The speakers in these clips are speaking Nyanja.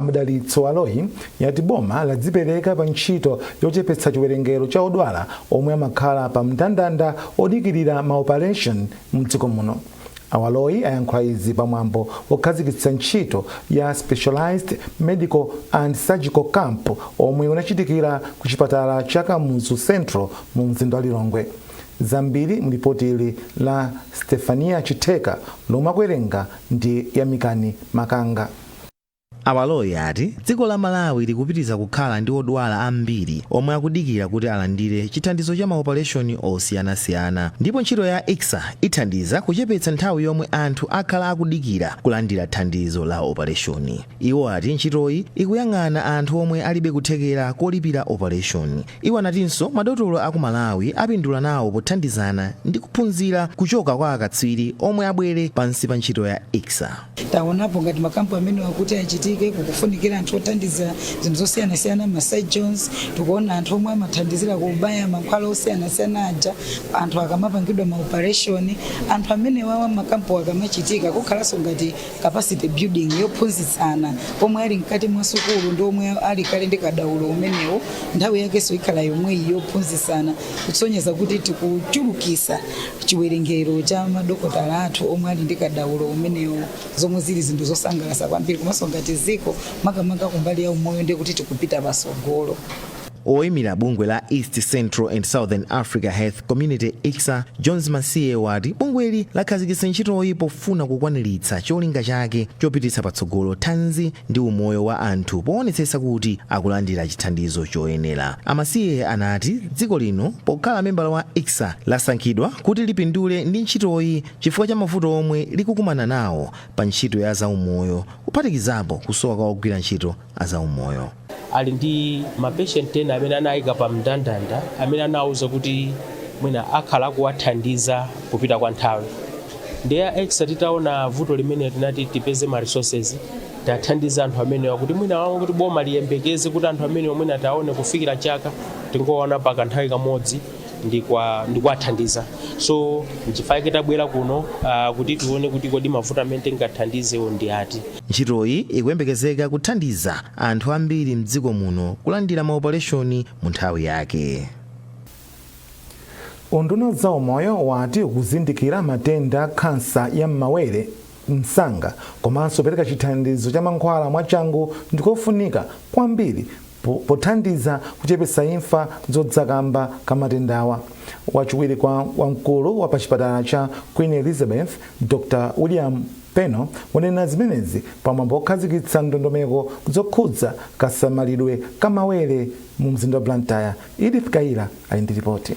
Madalitso Aloyi yati boma ladzipereka pa ntchito yochepetsa chiwerengero cha odwala omwe amakhala pa mndandanda odikirira ma operation mdziko muno. A Aloyi ayankhula izi pamwambo wokhazikitsa ntchito ya Specialized Medical and Surgical Camp omwe unachitikira ku chipatala cha Kamuzu Central mu mzinda wa Lilongwe. Zambiri mlipoti ili la Stefania Chitheka lomwe akuwerenga ndi Yamikani Makanga. A Aloyi ati dziko la Malawi likupitiriza kukhala ndi odwala ambiri omwe akudikira kuti alandire chithandizo cha maopereshoni osiyanasiyana, ndipo ntchito ya ICSA ithandiza kuchepetsa nthawi yomwe anthu akhala akudikira kulandira thandizo la opereshoni. Iwo ati ntchitoyi ikuyang'ana anthu omwe alibe kuthekera kolipira opereshoni. Iwo anatinso madotolo aku Malawi apindula nawo pothandizana ndi kuphunzira kuchoka kwa akatswiri omwe abwere pansi pa ntchito ya ICSA. Taonapo ngati ma camp amene akuti achitike, kukufunikira anthu othandiza zinthu zosiyanasiyana, ma surgeons. Tikuona anthu omwe amathandizira kubaya mankhwala osiyanasiyana aja anthu akamapangidwa ma operation. Anthu amene wawa, ma camp akamachitika, kukhalanso ngati capacity building yophunzitsana omwe ali mkati mwa sukulu ndi omwe ali kale ndi kadaulo umenewo. Nthawi yakenso ikhala yomweyi yophunzitsana, kusonyeza kuti tikuchulukisa chiwerengero cha madokotala athu omwe ali ndi kadaulo umenewo, zomwe zili zinthu zosangalatsa kwambiri. Komanso ngati ziko, makamaka kumbali ya umoyo, ndiye kuti tikupita pasogolo. Oyimira bungwe la East, Central and Southern Africa Health Community, ICSA, Jones Masiye wati bungweli lakhazikitsa ntchitoyi pofuna kukwaniritsa cholinga chake chopititsa patsogolo thanzi ndi umoyo wa anthu poonetsetsa kuti akulandira chithandizo choyenera. Amasiye anati dziko lino, pokhala membala wa ICSA, lasankhidwa kuti lipindule ndi ntchitoyi chifukwa cha mavuto omwe likukumana nawo pa ntchito ya zaumoyo, kuphatikizapo kusowa kwa ogwira ntchito azaumoyo. Ali ndi ma patient ena amene anayika pa mndandanda, amene anawuza kuti mwina akhala akuwathandiza kupita kwa nthawi. Ndiye ICSA titaona vuto limene, tinati tipeze ma resources tathandiza anthu amenewa, kuti mwina wamwe kuti boma liyembekeze kuti anthu amenewa mwina taone kufikira chaka tingoona pa kanthawi kamodzi ndikuwathandiza. So nchifukwa tabwera kuno kuti tione kuti kodi mavuto amene tingathandizewo ndi ati. Ntchitoyi ikuyembekezeka kuthandiza anthu ambiri mdziko muno kulandira maopereshoni mu nthawi yake. Unduna zaumoyo wati kuzindikira matenda a khansa ya m'mawere msanga komanso kupereka chithandizo cha mankhwala mwachangu ndikofunika kwambiri pothandiza kuchepetsa imfa zodza kamba ka matendawa. Wachiwiri kwa wamkulu wa pachipatala cha Queen Elizabeth, Dr William Peno, wanena zimenezi pamwambo okhazikitsa ndondomeko zokhudza kasamalidwe ka mawere mu mzinda wa Blantyre. Edith Kaila ali ndi ripoti.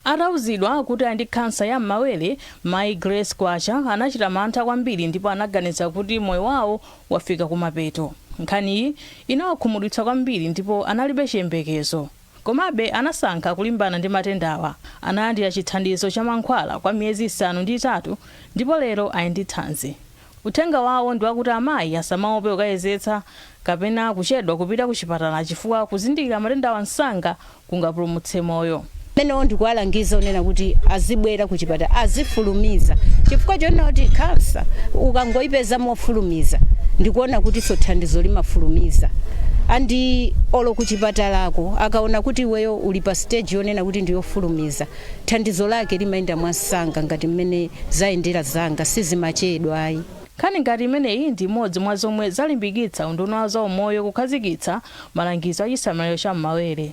Atauzidwa kuti ali ndi khansa ya m'mawere, mayi Grace Kwacha anachita mantha kwambiri ndipo anaganiza kuti moyo wawo wafika kumapeto. Nkhaniyi inawakhumudwitsa kwambiri ndipo analibe chiyembekezo. Komabe anasankha kulimbana ndi matendawa. Analandira chithandizo cha mankhwala kwa miyezi 8 ndipo lero ali ndi thanzi. Uthenga wawo ndi wakuti amayi asamaope kukayezetsa kapena kuchedwa kupita ku chipatala, chifukwa kuzindikira matendawa msanga kungapulumutse moyo. Menewo ndikuwalangiza onena kuti azibwera ku chipatala, azifulumiza, chifukwa chonena kuti khansa ukangoyipeza mofulumiza, ndikuona kuti so thandizo limafulumiza. Andi olo kuchipatalako akaona kuti iweyo uli pa stage yonena kuti ndiyofulumiza, thandizo lake limayenda mwansanga. Ngati mmene zayendera zanga, sizimachedwa ayi. Nkhani ngati imeneyi ndi imodzi mwa zomwe zalimbikitsa unduna wa zaumoyo kukhazikitsa malangizo a chisamaliro cha m'mawere.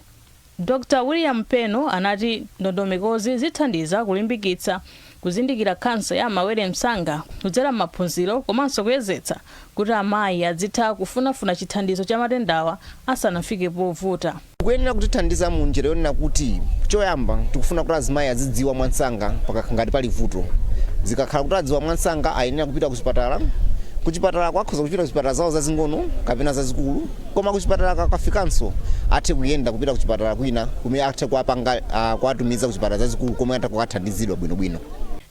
Dr William Peno anati ndondomekozi zithandiza kulimbikitsa kuzindikira khansa ya mawere msanga kudzera m'maphunziro komanso kuyezetsa, kuti amayi azitha kufunafuna chithandizo cha matendawa asanafike povuta. Kuyenera kutithandiza mu njira yonena kuti, choyamba, tikufuna kuti azimayi azidziwa mwansanga ngati pali vuto. Zikakhala kuti adziwa mwansanga, ayenera kupita kuchipatala. Kuchipatala kwakhoza kupita kuchipatala zawo zazing'ono kapena zazikulu, koma kuchipatala kakafikanso athe kuyenda kupita kuchipatala kwina kumene athe kuwapanga kuwatumiza kuchipatala zazikulu komwe athe kukathandizidwa bwinobwino.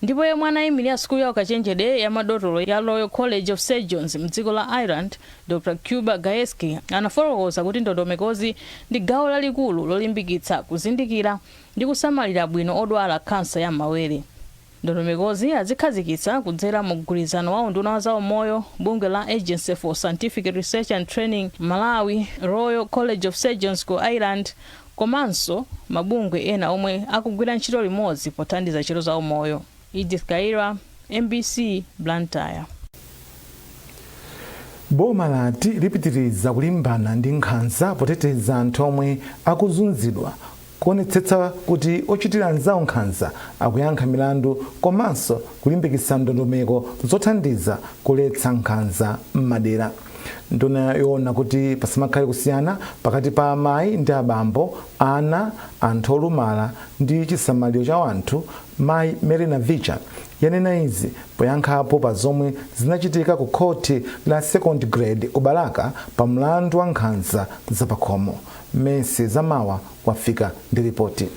Ndipo yemwe anayimirira sukulu ya ukachenjede ya madotolo ya Royal College of Surgeons mdziko la Ireland, Dr Kuba Gajewski, anafotokoza kuti ndondomekozi ndi gawo lalikulu lolimbikitsa kuzindikira ndi kusamalira bwino odwala khansa ya mawere. Ndondomekozi azikhazikitsa kudzera mu mgwirizano wa unduna wa zaumoyo, bungwe la Agency for Scientific Research and Training Malawi, Royal College of Surgeons ku Ireland, komanso mabungwe ena omwe akugwira ntchito limodzi pothandiza ntchito za umoyo. Edith Kaira, MBC, Blantyre. Boma lati lipitiriza kulimbana ndi nkhanza poteteza anthu omwe akuzunzidwa, kuonetsetsa kuti ochitira anzawo nkhanza akuyankha milandu, komanso kulimbikitsa ndondomeko zothandiza kuletsa nkhanza m'madera. Nduna yoona kuti pasamakhale kusiyana pakati pa amayi ndi abambo, ana, anthu olumala ndi chisamaliro cha anthu, Mayi Mary Navicha, yanena izi poyankhapo pa zomwe zinachitika ku khoti la second grade ku Balaka pa mlandu wa nkhanza zapakhomo. Mesi Zamawa wafika ndi ripoti.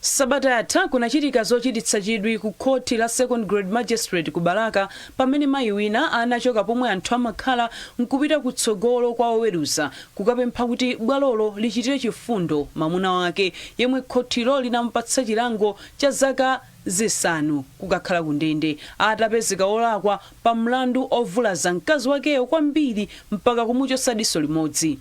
Sabata yatha kunachitika zochititsa chidwi ku khoti la second grade magistrate ku Balaka, pamene mayi wina anachoka pomwe anthu amakhala nkupita kutsogolo kwa oweruza kukapempha kuti bwalolo lichitire chifundo mwamuna wake, yemwe khotilo linamupatsa chilango cha zaka 5 kukakhala ku ndende atapezeka olakwa pa mlandu ovulaza mkazi wakeyo kwambiri mpaka kumuchotsa diso limodzi.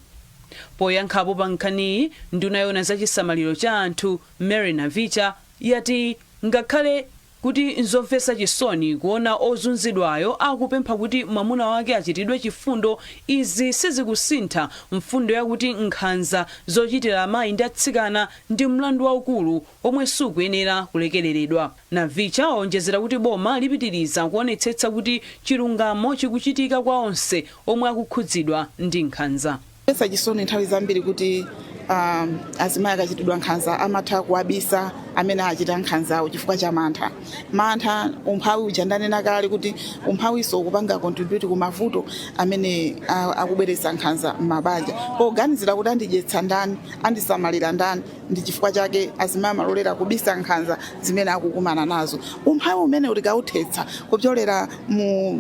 Poyankhapo pa nkhaniyi, nduna yoona za chisamaliro cha anthu, Mary Navicha, yati ngakhale kuti nzomvetsa chisoni kuona ozunzidwayo akupempha kuti mwamuna wake achitidwe chifundo, izi sizikusintha mfundo yakuti nkhanza zochitira amayi ndi atsikana ndi mlandu waukulu omwe sukuyenera kulekereredwa. Navicha waonjezera kuti boma lipitiriza kuonetsetsa kuti chilungamo chikuchitika kwa onse omwe akukhudzidwa ndi nkhanza. Mvetsa chisoni nthawi zambiri kuti azimayi akachitidwa nkhanza amatha kuwabisa amene achita nkhanzawo chifukwa cha mantha. Mantha, umphawi uja ndanena kale kuti umphawiso ukupanga contribute ku mavuto amene akubweretsa nkhanza m'mabanja, poganizira kuti andidyetsa ndani, andisamalira ndani. Ndi chifukwa chake azimayi amalolera kubisa nkhanza zimene akukumana nazo. Umphawi umene tikawuthetsa kupyolera mu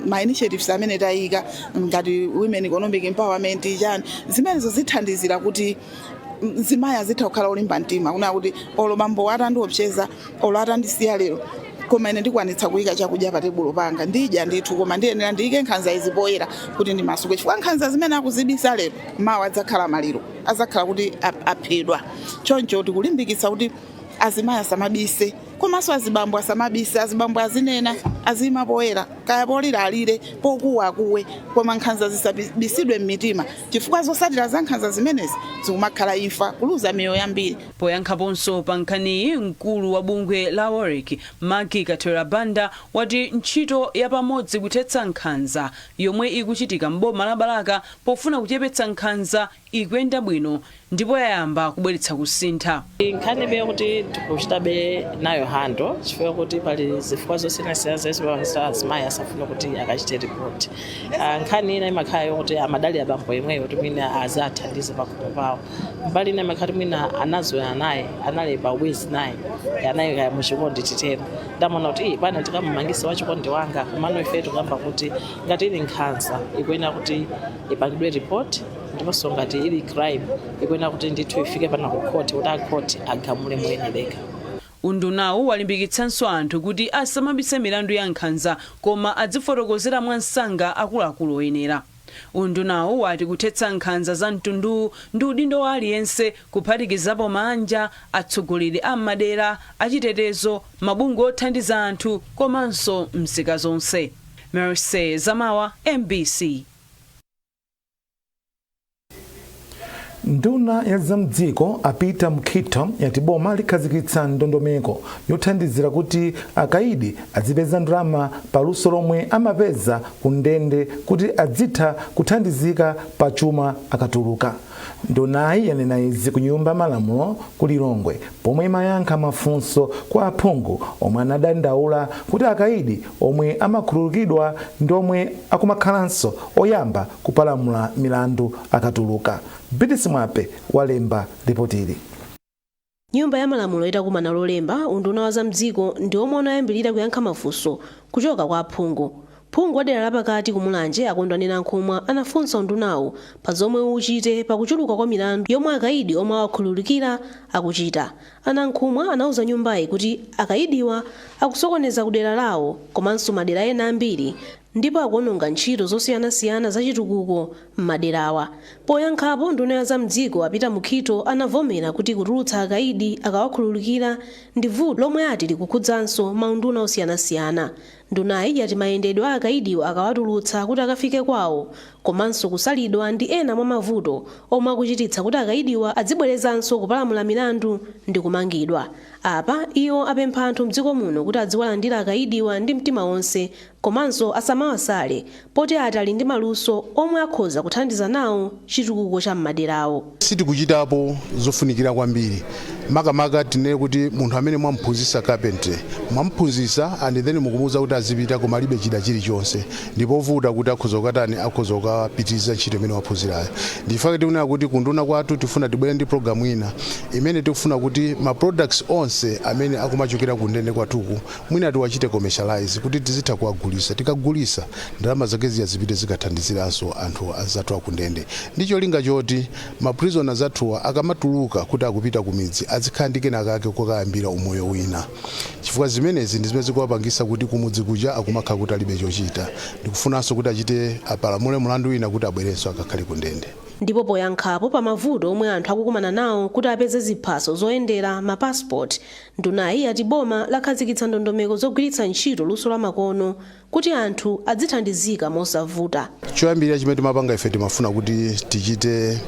ma initiatives amene tayika ngati women economic empowerment, chani, zimenezo zithandizira kuti mzimayi azitha kukhala olimba mtima kunena kuti olo bambo atandiopseza, olo atandisiya lero, koma ine ndikwanitsa kuyika chakudya pa tebulo panga, ndidya ndithu, koma ndiyenera ndiyike nkhanza izi poyera kuti ndimasuke, chifukwa nkhanza zimene akuzibisa lero, mawa adzakhala maliro, adzakhala kuti aphedwa. Choncho tikulimbikitsa kuti azimayi asamabise, komanso azibambo asamabise. Azibambo azinena, azima poyera, kaya polira alire, pokuwa akuwe, koma nkhanza zisabisidwe m'mitima, chifukwa zotsatira za nkhanza zimenezi zikumakhala imfa, kuluza miyoyo yambiri. Poyankhaponso pa nkhaniyi, mkulu wa bungwe la WOLREC, Maggie Kathewera Banda, wati ntchito yapamodzi kuthetsa nkhanza yomwe ikuchitika m'boma la Balaka pofuna kuchepetsa nkhanza ikuyenda bwino ndipo yayamba kubweretsa kusintha. Nkhani yokuti tikuchitabe nayo handle, chifukwa kuti pali zifukwa zosiyanasiyana zimene azimayi asafuna kuti akachite ripoti. Nkhani ina imakhala yokuti amadalira abambo yemweyo kuti mwina azathandize pakhomo pawo. Mbali ina imakhala kuti mwina anazoyana naye, anali pa ubwenzi naye, anayi kaya muchikondi titero, ndamona kuti "Ii, bwana, tikamumangise wachikondi wanga." Komano ife tikuyamba kuti ngati ili nkhanza ikuyenera kuti ipangidwe report, ndiponso ngati ili crime ikuyenera kuti ndithu ifike pana ku court kuti a court agamule moyenereka. Undunawu walimbikitsanso anthu kuti asamabise milandu ya nkhanza, koma adzifotokozera mwansanga akuluakulu oyenera. Undunawu wati kuthetsa nkhanza za mtunduwu ndi udindo wa aliyense, kuphatikizapo manja, atsogoleri a m'madera, achitetezo, mabungwe othandiza anthu komanso mzika zonse. Mercy Zamawa, MBC. Nduna ya zamdziko, a Peter Mukhito, yati boma likhazikitsa ndondomeko yothandizira kuti akaidi azipeza ndalama paluso lomwe amapeza ku ndende kuti adzitha kuthandizika pa chuma akatuluka. Ndunayi yanena izi ku Nyumba ya Malamulo ku Lilongwe pomwe imayankha mafunso kwa aphungu omwe anadandaula kuti akaidi omwe amakhululukidwa ndi omwe akumakhalanso oyamba kupalamula milandu akatuluka. BTC Mwape walemba ripotili. Nyumba ya Malamulo itakumana Lolemba, unduna wa zamdziko ndi omwe unayambirira kuyankha mafunso kuchoka kwa aphungu. Phungu wa dera lapakati ku Mulanje, a Kondwani Nankhumwa, anafunsa undunawu pa zomwe uchite pakuchuluka kwa milandu yomwe akaidi omwe awakhululukira akuchita. A Nankhumwa anauza nyumbayi kuti akaidiwa akusokoneza ku dera lawo komanso madera ena ambiri ndipo akuononga ntchito zosiyanasiyana zachitukuko m'maderawa. Poyankhapo, nduna ya zamdziko a Peter Mukhito anavomera kuti kutulutsa akaidi akawakhululukira ndi vuto lomwe ati likukhudzanso maunduna osiyanasiyana. Ndunayi yati mayendedwe a akaidiwa akawatulutsa kuti akafike kwawo komanso kusalidwa ndi ena mwa mavuto omwe akuchititsa kuti akaidiwa adzibwerezanso kupalamula milandu ndi kumangidwa. Apa iwo apempha anthu mdziko muno kuti adziwalandira akaidiwa ndi mtima wonse komanso asamawasale poti ati ali ndi maluso omwe akhoza kuthandiza nawo chitukuko cha m'maderawo. Sitikuchitapo zofunikira kwambiri, makamaka tinene kuti munthu amene mwamphunzitsa carpentry, mwamphunzitsa and then mukumuwuza kuti azipita koma alibe chida chilichonse, ndipovuta kuti akhoza kukatani, akhoza kukapitiriza ntchito imene waphunzirayo. Ndifake tikunena kuti kunduna kwathu tifuna tibwere ndi program ina imene tikufuna kuti ma products onse amene akumachokera ku ndende kwathuku mwina tiwachite commercialize kuti tizitha kuwagulisa. Tikagulisa, ndalama zake ziya zipite zikathandiziranso anthu anzathu akundende, ndi cholinga choti ma prisoners athuwa akamatuluka kuti akupita ku midzi azikhala ndi kenakake kokayambira umoyo wina, chifukwa zimenezi ndi zimene zikuwapangisa kuti kumudzi kuja akumakhala kuti alibe chochita, ndikufunanso kuti achite apalamule mulandu wina kuti abwerenso akakhale ku ndende. Ndipo poyankhapo pa mavuto omwe anthu akukumana nawo kuti apeze ziphaso zoyendera, ma passport, ndunayi yati boma lakhazikitsa ndondomeko zogwiritsa ntchito luso la makono kuti anthu adzithandizika mosavuta. Choyambirira chimene timapanga ife, timafuna kuti tichite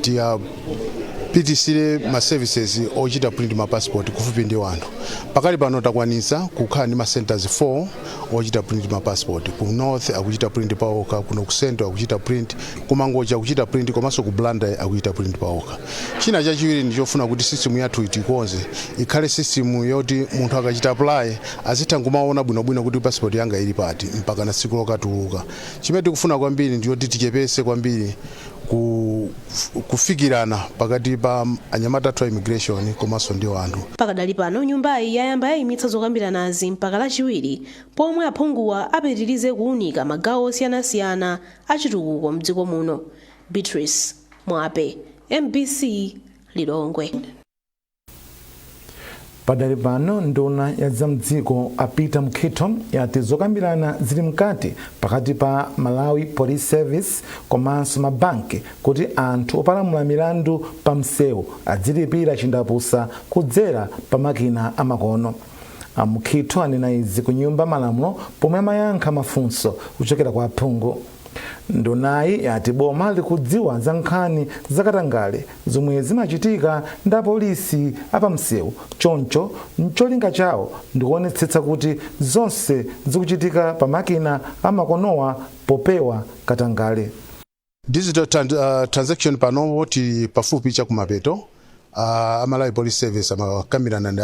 tiyapitisire ma services ochita print ma passport kufupi ndi anthu. Pakali pano takwanisa kukhala ndi ma centers 4 ochita print ma passport. Ku North akuchita print paokha, kuno ku Central akuchita print, ku Mangochi akuchita print, komanso ku Blantyre akuchita print paokha. China chachiwiri ndi chofuna kuti system yathu itikonze ikhale system yoti munthu akachita apply azitha kumaona bwinobwino kuti passport yanga ili pati mpaka na tsiku lokatuluka. Chimene tikufuna kwambiri ndi yoti tichepese kwambiri kufikirana pakati pa anyamata athu a immigration komanso ndi anthu. Pakadali pano nyumbayi yayamba yayimitsa zokambiranazi mpaka Lachiwiri, pomwe aphunguwa apitirize kuwunika magawo osiyanasiyana achitukuko mdziko muno. Beatrice Mwape, MBC, Lilongwe. Padali pano nduna ya zamdziko a Peter Mukhito yati zokambirana zili mkati pakati pa Malawi Police Service komanso mabanki kuti anthu opalamula milandu pa msewu adzilipira chindapusa kudzera pa makina amakono. A Mukhito anena izi ku Nyumba Malamulo pomwe amayankha mafunso kuchokera kwa aphungu. Ndunayi yati boma likudziwa za nkhani zakatangale zomwe zimachitika ndi apolisi apamsewu, choncho ncholinga chawo ndikuonetsetsa kuti zonse zikuchitika pa makina amakonowa popewa katangale. Digital transaction panopo tili pafupi chakumapeto. A Malawi Police Service amakambirana ndi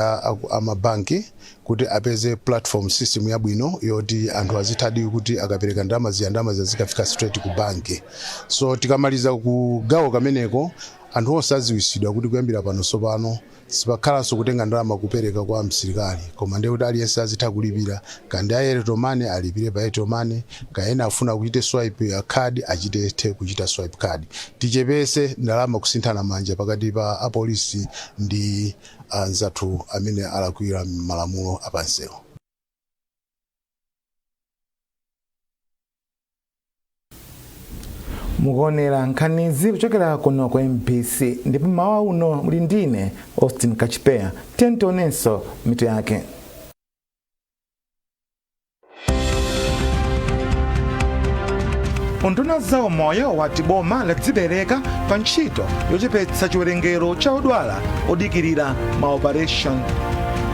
amabanki kuti apeze platform system yabwino yoti anthu azithadi kuti akapereka ndalama ziya, ndalama ziya zikafika straight ku banki. So tikamaliza ku gawo kameneko, anthu onse aziwisidwa kuti kuyambira pano sopano sipakhalanso kutenga ndalama kupereka kwa msilikali, koma ndiye kuti aliyense azitha kulipira, kandi Airtel Money alipire pa Airtel Money, kaena afuna kuchite swipe ya card achite kuchita swipe card. Tichepese ndalama kusinthana manja pakati pa apolisi ndi anzathu amene alakwira malamulo apansewu. Mukuonera nkhanizi kuchokera kuno ku MBC, ndipo mawa uno muli ndine Austin Kachipeya. Tiyeni tionenso mitu yake. Unduna za umoyo wati boma ladzipereka pa ntchito yochepetsa chiwerengero cha odwala odikirira ma operation.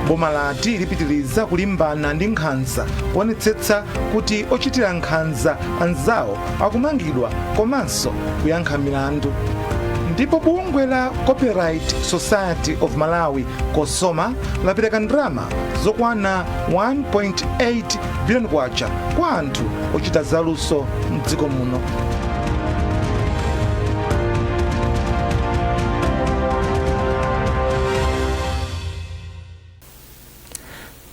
Boma lati lipitiriza kulimbana ndi nkhanza, kuonetsetsa kuti ochitira nkhanza anzawo akumangidwa komanso kuyankha milandu. Ndipo bungwe la Copyright Society of Malawi, COSOMA, lapereka ndalama zokwana 1.8 billion kwacha kwa anthu ochita zaluso mdziko muno.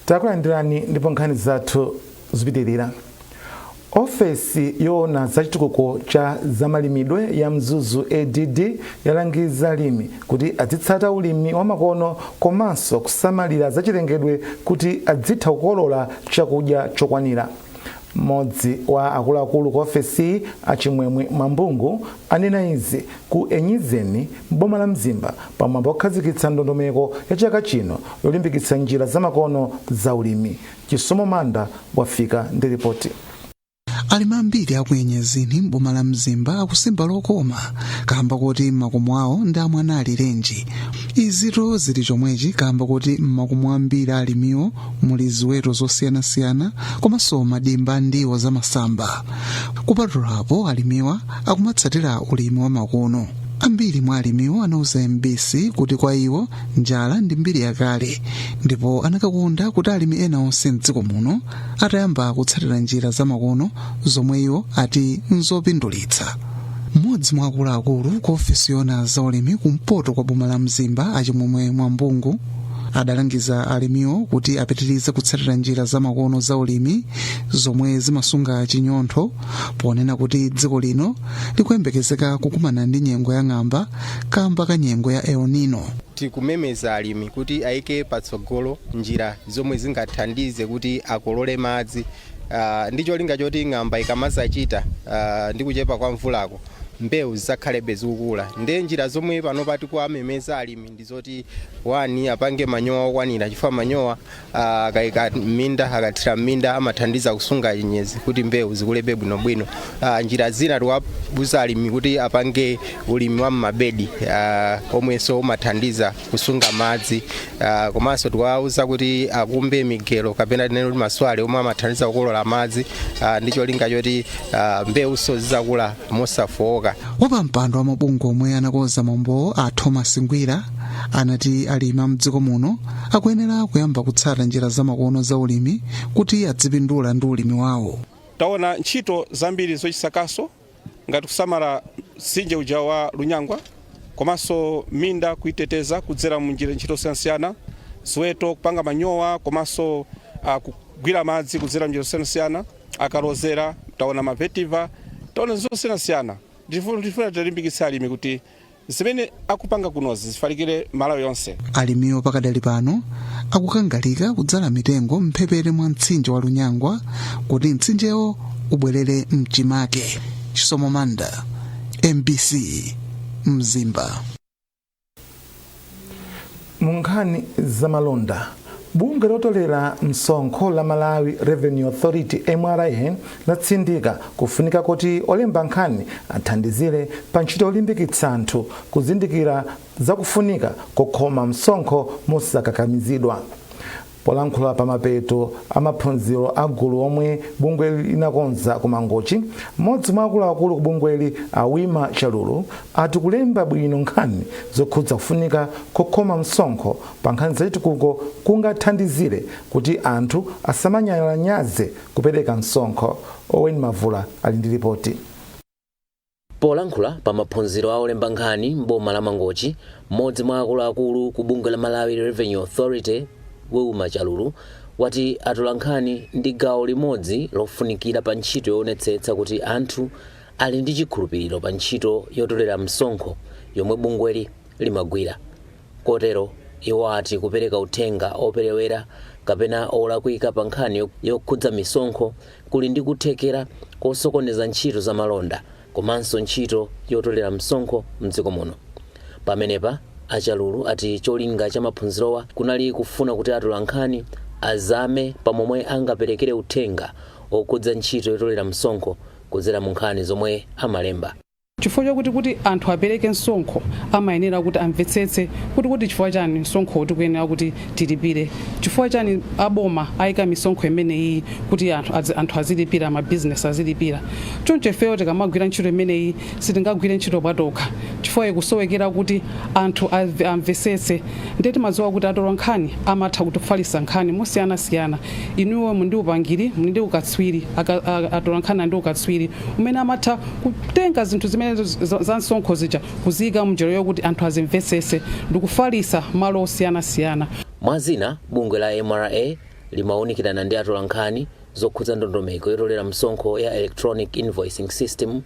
Takulandirani ndipo nkhani zathu zipitirira. Ofesi yoona zachitukuko cha zamalimidwe ya Mzuzu ADD yalangiza alimi kuti azitsata ulimi wamakono komanso kusamalira zachilengedwe kuti adzitha kukolola chakudya chokwanira. Mmodzi wa akuluakulu ku ofesi, Achimwemwe Mwambungu, anena izi ku Enyizeni m'boma la Mzimba pamwambo okhazikitsa ndondomeko ya chaka chino yolimbikitsa njira zamakono za ulimi. Chisomo Manda wafika ndi ripoti. Alimi ambiri aku Enyezini m'boma la Mzimba akusimba lokoma kamba kuti makomo awo ndi amwana alirenji. Izito zili chomwechi kamba kuti m'makomo ambiri alimiwo muli ziweto zosiyanasiyana komanso madimba, ndiwo zamasamba. Kupatulapo, alimiwa akumatsatira ulimi wa makono. Ambiri mwa alimiwo anauza MBC kuti kwa iwo njala ndi mbiri yakale, ndipo anakakonda kuti alimi ena onse mdziko muno atayamba kutsatira njira zamakono zomwe iwo ati nzopindulitsa. Mmodzi mwa akuluakulu ku ofesi yoona zaulimi kumpoto kwa boma la Mzimba, Achimwemwe Mwambungu, adalangiza alimiwo kuti apitirize kutsatira njira zamakono za ulimi zomwe zimasunga chinyontho, ponena kuti dziko lino likuyembekezeka kukumana ndi nyengo ya ng'amba kamba ka nyengo ya El Nino. Tikumemeza alimi kuti ayike patsogolo njira zomwe zingathandize kuti akolole madzi ndi cholinga choti ng'amba ikamazachita ndi kuchepa kwa mvulako, mbewu zizakhalebe zikukula. Ndiye njira zomwe panopa tikuwamemeza alimi ndi zoti, one, apange manyowa okwanira, chifukwa manyowa akayika m'minda, akathira m'minda, amathandiza kusunga chinyezi kuti mbewu zikulebe bwinobwino. Njira zina tikuwauza alimi kuti apange ulimi wa m'mabedi omwenso umathandiza kusunga madzi, komanso tikuwauza kuti akumbe migelo kapena tinene kuti maswale omwe amathandiza kukolola madzi ndi cholinga choti mbewuso zizakula mosafowoka. Wapampando wa mabungwe omwe anakonza mwambowo, a Thomas Ngwira, anati alimi a mdziko muno akuyenera kuyamba kutsata njira zamakono za ulimi kuti adzipindula ndi ulimi wawo. Taona ntchito zambiri zochisakaso ngati kusamala mtsinje uja wa Lunyangwa, komanso minda kuiteteza kudzera mu njira ntchito zosiyanasiyana, ziweto kupanga manyowa, komanso kugwira madzi kudzera njira zosiyanasiyana, akalozera, taona ma vetiver, taona zosiyanasiyana. Ndifuna tilimbikitse alimi kuti zimene akupanga kunozi zifalikire Malawi yonse. Alimiwo pakadali pano akukangalika kudzala mitengo mphepete mwa mtsinje wa Lunyangwa kuti mtsinjewo ubwerere mchimake. Chisomo Manda, MBC, Mzimba. Mu nkhani zamalonda, bungwe lotolera msonkho la Malawi Revenue Authority, MRA, latsindika kufunika kuti olemba nkhani athandizire pa ntchito yolimbikitsa anthu kuzindikira zakufunika kokhoma msonkho mosakakamizidwa. Polankhula pa mapeto amaphunziro a gulu omwe bungweli linakonza ku Mangochi, mmodzi mwa akuluakulu ku bungweli, Awima Chalulu, ati kulemba bwino nkhani zokhudza kufunika kokhoma msonkho pa nkhani zachitukuko kungathandizire kuti anthu asamanyalanyaze kupereka msonkho. Owen Mavula ali ndi ripoti. Polankhula pa maphunziro a olemba nkhani m'boma la Mangochi, mmodzi mwa akuluakulu ku bungwe la Malawi Revenue Authority, Wilma Chalulu, wati atolankhani ndi gawo limodzi lofunikira pa ntchito yoonetsetsa kuti anthu ali ndi chikhulupiriro pa ntchito yotolera msonkho yomwe bungweli limagwira. Kotero iwo ati kupereka uthenga operewera kapena olakwika pa nkhani yokhudza misonkho kuli ndi kuthekera kosokoneza ntchito za malonda komanso ntchito yotolera msonkho mdziko muno. Pamenepa Achalulu ati cholinga cha maphunzirowa kunali kufuna kuti atolankhani azame pamomwe angaperekere uthenga okhudza ntchito yotolera msonkho kudzera mu nkhani zomwe amalemba. Chifukwa chakuti kuti anthu apereke msonkho amayenera kuti amvetsetse kuti chifukwa chani msonkho tikuyenera kuti tilipire, chifukwa chani aboma ayika misonkho imeneyi kuti anthu azilipira, mabizinesi azilipira. Choncho ifeyo tikamagwira ntchito imeneyi sitingagwire ntchito patokha chifukwa ikusowekera kuti anthu amvetsetse. Ndiye timadziwa kuti atola nkhani amatha kutifalisa nkhani mosiyanasiyana. Inuyo muli ndi upangiri, muli ndi ukatswiri, atola nkhani ndi ukatswiri umene amatha kutenga zinthu zimene za msonkho zija kuziyika mnjira yokuti anthu azimvetsetse ndikufalisa malo osiyanasiyana. Mwazina, bungwe la MRA limawunikirana ndi atolankhani. Zokhudza ndondomeko yotolera msonkho ya Electronic Invoicing System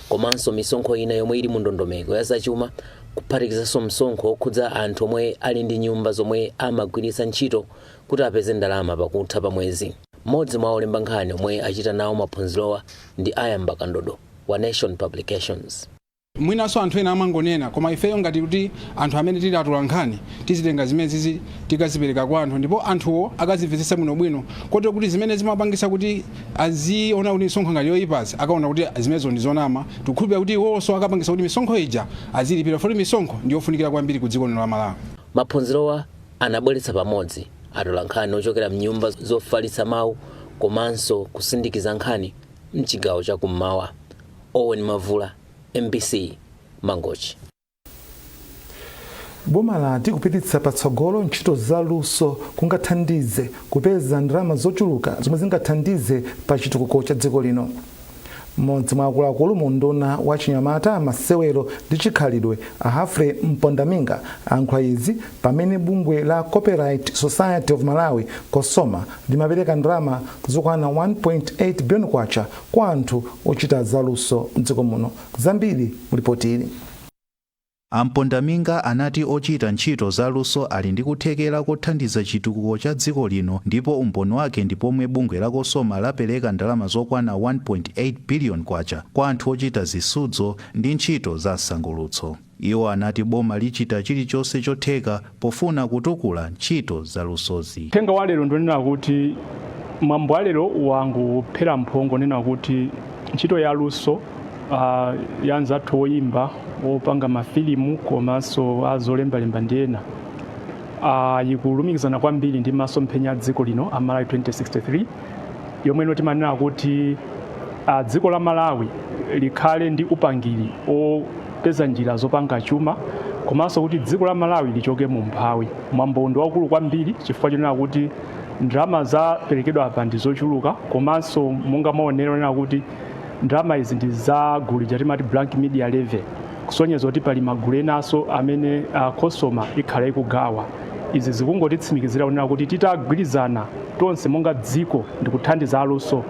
komanso misonkho ina yomwe ili mu ndondomeko ya zachuma, kuphatikizanso msonkho wokhudza anthu omwe ali ndi nyumba zomwe amagwiritsa ntchito kuti apeze ndalama pakutha pa mwezi. Mmodzi mwa olemba nkhani omwe achita nawo maphunzirowa ndi Ayamba Kandodo wa Nation Publications. Mwinanso anthu ena amangonena, koma ifeyo ngati kuti anthu amene tili atola nkhani tizitenga zimenezi, tikazipereka kwa anthu, ndipo anthuwo akazimvetsetsa bwinobwino, kotero kuti zimene zimapangisa kuti aziona kuti misonkho ngati yoyipazi, akaona kuti zimenezo ndi zonama. Tikukhulupirira kuti iwonso akapangisa kuti misonkho ija azilipira, poti misonkho ndiyofunikira kwambiri ku dziko lino la Malawi. Maphunzirowa anabweretsa pamodzi atolankhani ochokera mnyumba zofalitsa mawu komanso kusindikiza nkhani mchigawo chakummawa. Owen Mavula, MBC, Mangochi. Boma lati kupititsa patsogolo ntchito zaluso kungathandize kupeza ndalama zochuluka zomwe zingathandize pa chitukuko cha dziko lino. Mmodzi mwa akuluakulu mu unduna wa chinyamata, masewero ndi chikhalidwe, a Humphrey Mpondaminga, ayankhula izi pamene bungwe la Copyright Society of Malawi, COSOMA, limapereka ndalama zokwana 1.8 billion kwacha kwa anthu ochita zaluso mdziko muno. Zambiri mulipoti ili. Ampondaminga anati ochita ntchito zaluso ali ndi kuthekera kothandiza chitukuko cha dziko lino, ndipo umboni wake ndi pomwe bungwe la COSOMA lapereka ndalama zokwana 1.8 billion kwacha kwa anthu ochita zisudzo ndi ntchito za msangulutso. Iwo anati boma lichita chilichonse chotheka pofuna kutukula ntchito zalusozi. Uthenga wa lero ndionena kuti mwambo wa lero wangophera mphongo nena kuti ntchito ya luso ya anzathu woyimba, wopanga mafilimu komanso azolembalemba ndi ena ikulumikizana kwambiri ndi masomphenya a dziko lino a Malawi 2063, yomwe ino timanena kuti dziko la Malawi likhale ndi upangiri opeza njira zopanga chuma, komanso kuti dziko la Malawi lichoke mu umphawi. Mwambo ndi waukulu kwambiri chifukwa chonena kuti ndalama zaperekedwa apa ndi zochuluka, komanso monga maonero onena kuti ndalama izi ndi za gulu lija timati blank media levy, kusonyeza kuti pali magulu enanso amene COSOMA ikhala ikugawa. Izi zikungotitsimikizira kunena kuti titagwirizana tonse monga dziko ndi kuthandiza aluso,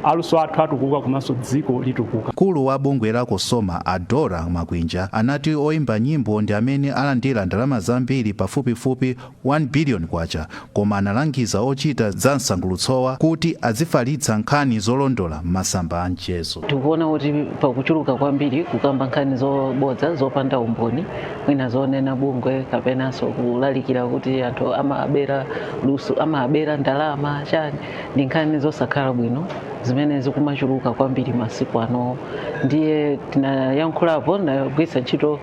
aluso athu atukuka komanso dziko litukuka. Mkulu wa bungwe la COSOMA, Adora Makwinja, anati oyimba nyimbo ndi amene alandira ndalama zambiri, pafupifupi 1 billion kwacha, koma analangiza ochita za msangulutsowa kuti azifalitsa nkhani zolondola m'masamba a mchezo. Tikuona kuti pakuchuluka kwambiri kukamba nkhani zobodza zopanda umboni, mwina zonena bungwe kapenanso kulalikira kuti anthu amabera luso, amabera ndalama chani. Ndi nkhani zosakhala bwino zimene zikumachuluka kwambiri masiku ano. Ndiye tinayankhulapo, nagwiritsa ntchito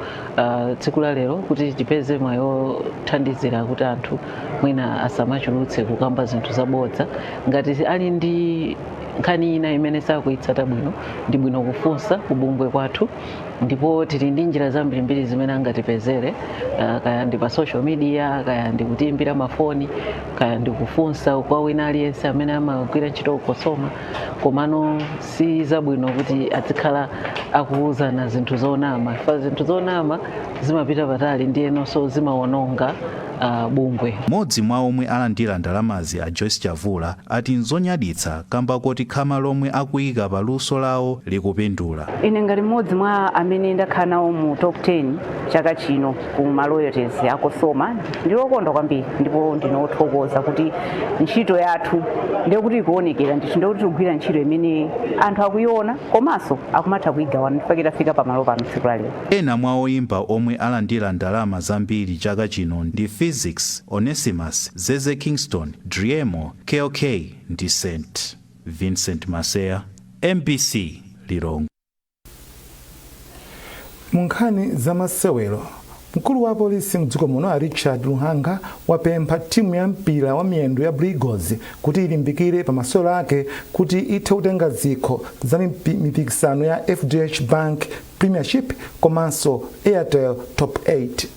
tsiku la lero kuti tipeze mwayi wothandizira kuti anthu mwina asamachulutse kukamba zinthu zabodza. Ngati ali ndi nkhani ina imene sakuyitsata bwino, ndi bwino kufunsa kubungwe kwathu, ndipo tili ndi njira zambirimbiri zimene angatipezere, kaya ndi pa social media, kaya ndi kutiyimbira mafoni, kaya ndi kufunsa kwa wina aliyense amene amagwira ntchito COSOMA. Komano si zabwino kuti azikhala akuwuzana zinthu zonama, fa zinthu zonama zimapita patali, ndiyenonso zimawononga bungwe. Mmodzi mwa omwe alandira ndalamazi, a Joyce Chavula, ati nzonyaditsa kamba koti khama lomwe akuyika pa luso lawo likupindula. Ine ngati mmodzi mwa amene ndakhala nawo mu top 10 chaka chino ku ma royalties a COSOMA, ndilokondwa kwambiri ndipo ndinothokoza kuti ntchito yathu ndikuti ikuonekera ndithu, ndikuti tikugwira ntchito imene anthu akuiona komanso akumatha kuigawana, ndifake tafika pamalo pano tsiku la lero. Ena mwa oyimba omwe alandira ndalama zambiri chaka chino ndi Phyzix, Onesimus, Zeze Kingston, Driemo, KOK ndi St Vincent Maseya, MBC, Lilongwe. Mu nkhani za masewero, mkulu wa polisi mdziko muno a Richard Luhanga wapempha timu ya mpira wa miyendo ya Blue Eagles kuti ilimbikire pa masewero ake kuti ithe kutenga zikho za mipikisano ya FDH Bank Premiership komanso Airtel Top 8.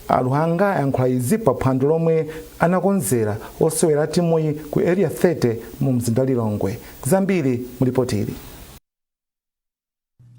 Aluhanga ayankhula izi pa phwando lomwe anakonzera osewera timuyi ku Area 30 mu mzinda wa Lilongwe. Zambiri mu ripoti ili.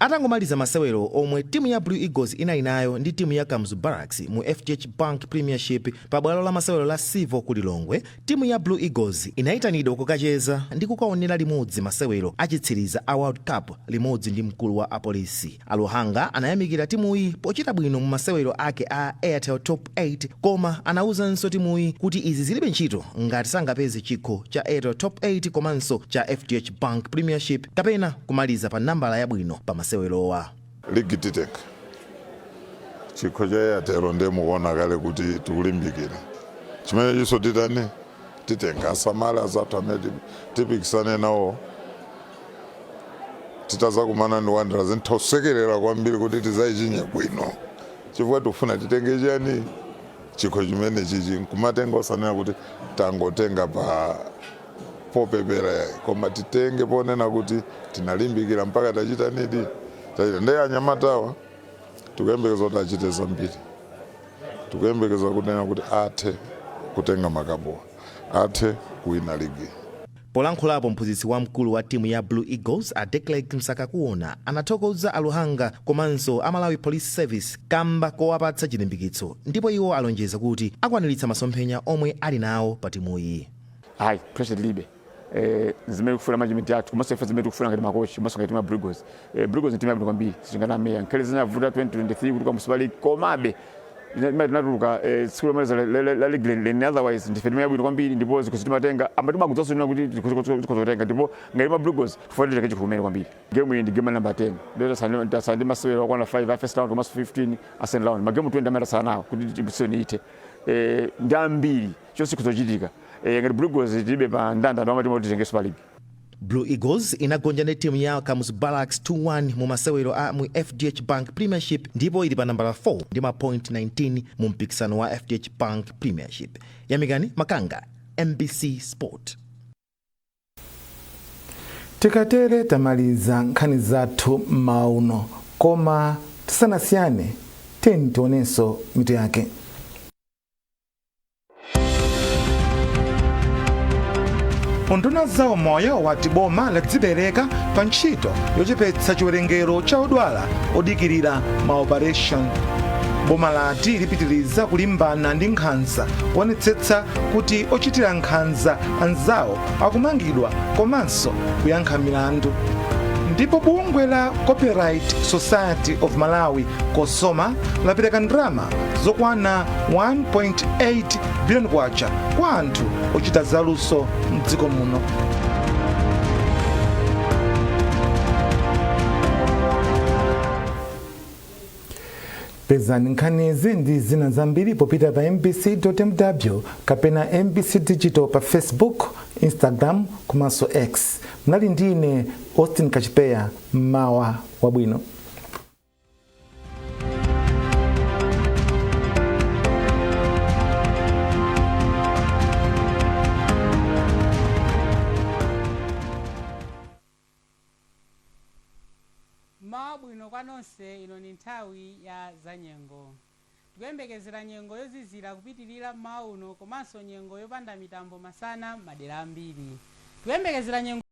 Atangomaliza masewero omwe timu ya Blue Eagles inali nayo ndi timu ya Kamuzu Barracks mu FDH Bank Premiership pa bwalo la masewero la Civo ku Lilongwe, timu ya Blue Eagles inayitanidwa kukacheza ndi kukaonera limodzi masewero achitsiriza a World Cup limodzi ndi mkulu wa apolisi. Aluhanga anayamikira timuyi pochita bwino mu masewero ake a Airtel Top 8, koma anawuzanso timuyi kuti izi zilibe ntchito ngati sangapeze chikho cha Airtel Top 8 komanso cha FDH Bank Premiership kapena kumaliza pa nambala yabwino pa masewerowa. Ligi titenga, chikho cha Airtel ndiye mukuona kale kuti tikulimbikira chimene chiso titani, titenga. Asamale azathu amene tipikisane nawo. Titazakumana ndi Wanderers, nthosekerera kwambiri kuti tidzayichinye bwino, chifukwa tikufuna titenge chani, chikho chimene chichi. Nkumatenga osanena kuti tangotenga pa popepera yayi, koma titenge ponena kuti tinalimbikira mpaka tachita nidi, tachita. Ndiye anyamatawa tikuyembekeza kuti achite zambiri. Tikuyembekeza kunena kuti athe kutenga makapuwa, athe kuwina ligi. Polankhulapo, mphunzitsi wamkulu wa timu ya Blue Eagles a Declerk Msakakuona anathokoza Aluhanga komanso a Malawi Police Service kamba kowapatsa chilimbikitso, ndipo iwo alonjeza kuti akwaniritsa masomphenya omwe ali nawo pa timuyi. Ayi, pressure tilibe. Zimene tikufuna management yathu komanso ife zimene tikufuna ngati makochi komanso ngati timu ya Blue Eagles, Blue Eagles ni timu yabwino kwambiri, sitinganame. Nkhale zinavuta 2023 kutuluka mu Super League, komabe tinatuluka tsiku lomaliza la league leni. Otherwise ndife timu yabwino kwambiri ndipo zikho timatenga amba timakudzanso kuti tikhozotenga, ndipo ngati ma Blue Eagles tifuna titenge chikho kumene kwambiri. Game iyi ndi game number 10, ndio tasala ndi masewero okwana 5 a first round komanso 15 a second round, magemu 20 amene tasala nawo kuti season ithe ndi ambiri. Chonse kuzochitika ngati Blue Eagles tilibe pa ndandanda wamatimu kuti titenge Super League. Blue Eagles inagonja ndi timu ya Kamuzu Barracks 2-1 mu masewero a mu FDH Bank Premiership, ndipo ili pa nambala 4 ndi ma point 19 mu mpikisano wa FDH Bank Premiership. Yamikani Makanga, MBC Sport. Tikatere tamaliza nkhani zathu mauno, koma tisanasiyane tiyeni tionenso mitu yake. Unduna za umoyo wati boma ladzipereka pa ntchito yochepetsa chiwerengero cha odwala odikirira maoperation. Boma lati lipitiriza kulimbana ndi nkhanza, kuonetsetsa kuti ochitira nkhanza anzawo akumangidwa komanso kuyankha milandu. Ndipo bungwe la Copyright Society of Malawi, COSOMA, lapereka ndalama zokwana 1.8 billion kwacha kwa anthu ochita zaluso mdziko muno. Pezani nkhanizi ndi zina zambiri popita pa mbc.mw kapena MBC Digital pa Facebook, Instagram komanso X. Mnali ndi ine Austin Kachipeya. Mmawa wabwino. Mmawa bwino kwa nonse. Ino ni nthawi ya zanyengo. Tikuyembekezera nyengo yozizira kupitirira mmawa uno komanso nyengo yopanda mitambo masana madera ambiri. Tikuyembekezera nyengo